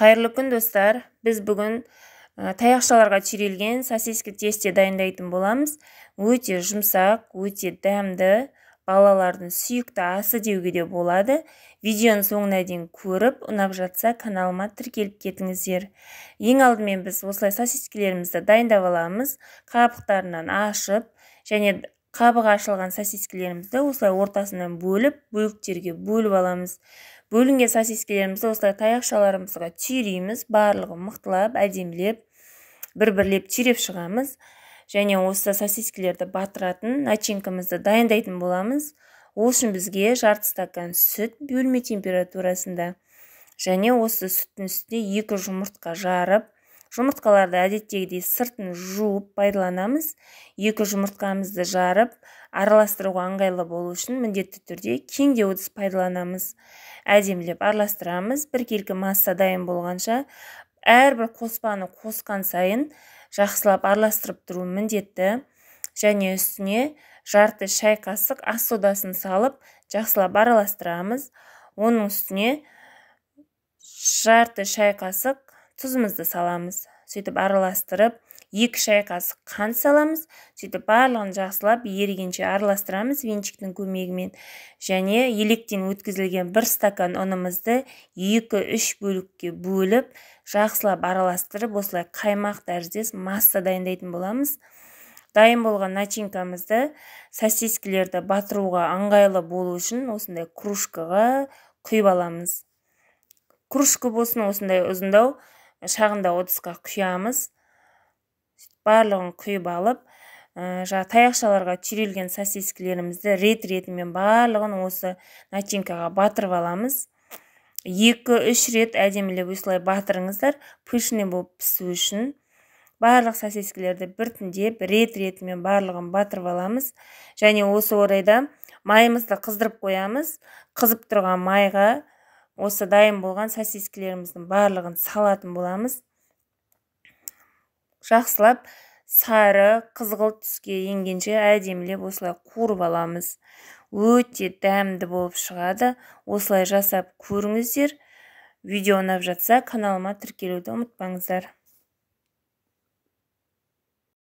Қайырлы күн, достар! Біз бүгін таяқшаларға түйрелген сосиски тесте дайындайтын боламыз. Өте жұмсақ, өте дәмді, балалардың сүйікті асы деуге де болады. Видеоның соңына дейін көріп, ұнап жатса, каналыма тіркеліп кетіңіздер. Ең алдымен біз осылай сосискелерімізді дайындап аламыз. Қабықтарынан ашып, және қабығы ашылған сосискелерімізді осылай ортасынан бөліп, бөліктерге бөліп аламыз. Бөлінген сосискелерімізді осылай таяқшаларымызға түйрейміз, барлығын мықтылап, әдемілеп, бір-бірлеп түйреп шығамыз. Және осы сосискелерді батыратын начинкамызды дайындайтын боламыз. Ол үшін бізге жарты стакан сүт бөлме температурасында және осы сүттің үстіне 2 жұмыртқа жарып, жұмыртқаларды әдеттегідей сыртын жуып пайдаланамыз. 2 жұмыртқамызды жарып, араластыруға ыңғайлы болу үшін міндетті түрде кеңдеу ыдыс пайдаланамыз. Әдемілеп араластырамыз. Біркелкі масса дайын болғанша әрбір қоспаны қосқан сайын жақсылап араластырып тұру міндетті. Және үстіне жарты шай қасық ас содасын салып, жақсылап араластырамыз. Оның үстіне жарты шай қасық тұзымызды саламыз. Сөйтіп араластырып, 2 шай қасық қант саламыз. Сөйтіп барлығын жақсылап ерігенше араластырамыз венчиктің көмегімен. Және електен өткізілген 1 стакан ұнымызды 2-3 бөлікке бөліп, жақсылап араластырып, осылай қаймақ тәріздес масса дайындайтын боламыз. Дайын болған начинкамызды сосискелерді батыруға ыңғайлы болу үшін осындай кружкаға құйып аламыз. Кружка болсын, осындай ұзындау, шағындау ыдысқа құямыз. Барлығын құйып алып, таяқшаларға түйрелген сосискелерімізді рет-ретімен барлығын осы начинкаға батырып аламыз. 2-3 рет әдемілеп осылай батырыңыздар, пышный болып пісу үшін. Барлық сосискелерді біртіндеп рет-ретімен барлығын батырып аламыз. Және осы орайда майымызды қыздырып қоямыз. Қызып тұрған майға осы дайын болған сосискелеріміздің барлығын салатын боламыз. Жақсылап сары, қызғылт түске енгенше әдемілеп осылай қуырып аламыз. Өте дәмді болып шығады. Осылай жасап көріңіздер. Видео ұнап жатса, каналыма тіркелуді ұмытпаңыздар.